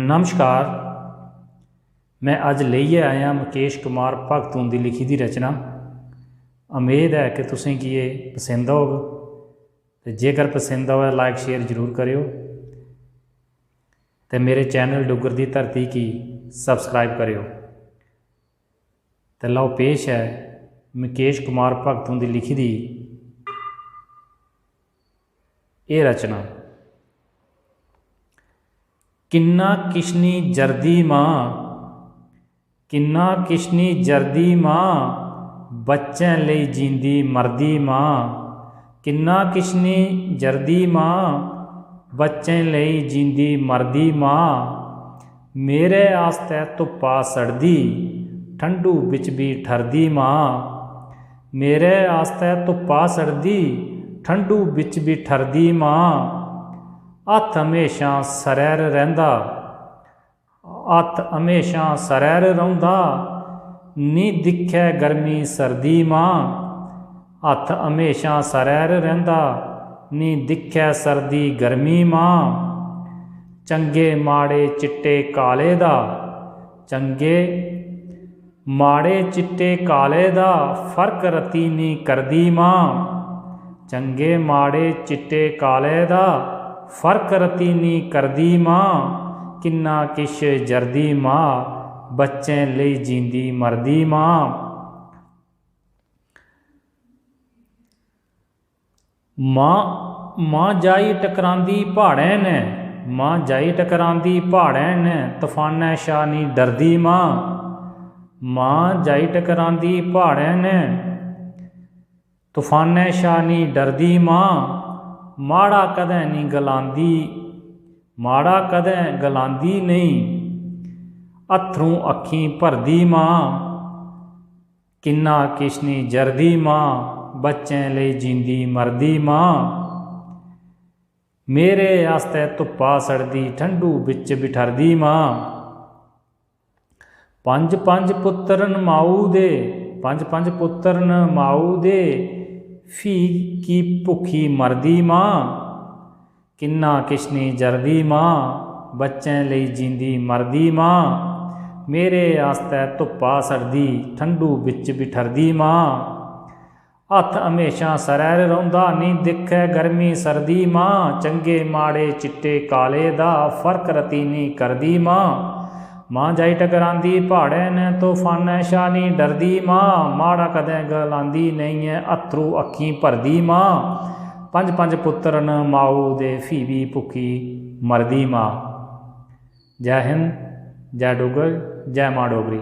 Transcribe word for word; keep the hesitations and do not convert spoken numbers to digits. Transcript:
नमस्कार, मैं अज्ज लेइयै आया मुकेश कुमार भगत हुंदी लिखी दी रचना। उम्मीद ऐ कि तुसें गी एह् पसंद औग, ते जेकर पसंद आवै, like share जरूर करेओ, ते मेरे channel डुग्गर दी धरती गी subscribe करेओ। ते लैओ, पेश ऐ मुकेश कुमार भगत हुंदी लिखी दी एह् रचना। किन्ना किश निं जरदी मां, किन्ना किश निं जरदी मां, बच्चें लेई जींदी मरदी मां। किन्ना किश निं जरदी मां, बच्चें लेई जींदी मरदी मां। मेरे आस्तै धुप्पा सड़दी, ठंडू बिच बी ठरदी मां। मेरे आस्तै धुप्पा सड़दी, ठंडू बिच बी ठरदी मां। हत्थ म्हेशां सरै 'र रैंह्दा, हत्थ म्हेशां सरै 'र रौंह्दा, निं दिक्खै गर्मी सर्दी मां। हत्थ म्हेशां सरै 'र रैंह्दा, निं दिक्खै सर्दी गर्मी मां। चंगे माड़े चिट्टे काले दा, चंगे माड़े चिट्टे काले दा फर्क रत्ती निं करदी मां। चंगे माड़े चिट्टे काले दा फर्क रत्ती निं करदी मां। किन्ना किश जरदी मां, बच्चें लेई जींदी मरदी मां। मां, मां जाई टकरांदी प्हाड़ें नै, मां जाई टकरांदी प्हाड़ें नै, तफानै शा निं डरदी मां। मां जाई टकरांदी प्हाड़ें नै, तफानै शा निं डरदी मां। माड़ा कदें निं गलांदी, माड़ा कदें गलांदी नेईं, अत्थरूं अक्खीं भरदी मां। किन्ना किश निं जरदी मां, बच्चें लेई जींदी मरदी मां। मेरे आस्तै धुप्पा सड़दी, ठंडू बिच बी ठरदी मां। पंज पंज पुत्तर न माऊ दे, पंज पंज पुत्तर न माऊ दे, फ्ही की भुक्खी मरदी मां। किन्ना किश निं जरदी मां, बच्चें लेई जींदी मरदी मां। मेरे आस्तै धुप्पा सड़दी, ठंडू बिच बी ठरदी मां। हत्थ म्हेशां सरै 'र रौंह्दा, निं दिक्खै गर्मी सर्दी मां। चंगे माड़े चिट्टे काले दा फर्क रत्ती निं करदी मां। मां जाई टकरांदी प्हाड़ें नै, तफानै शा निं डरदी मां। माड़ा कदें गलांदी नेईं ऐ, अत्थरूं अक्खीं भरदी मां। पंज पंज पुत्तर न माऊ दे, फ्ही बी भुक्खी मरदी मां। जै हिंद, जै डुग्गर, जै मां डोगरी।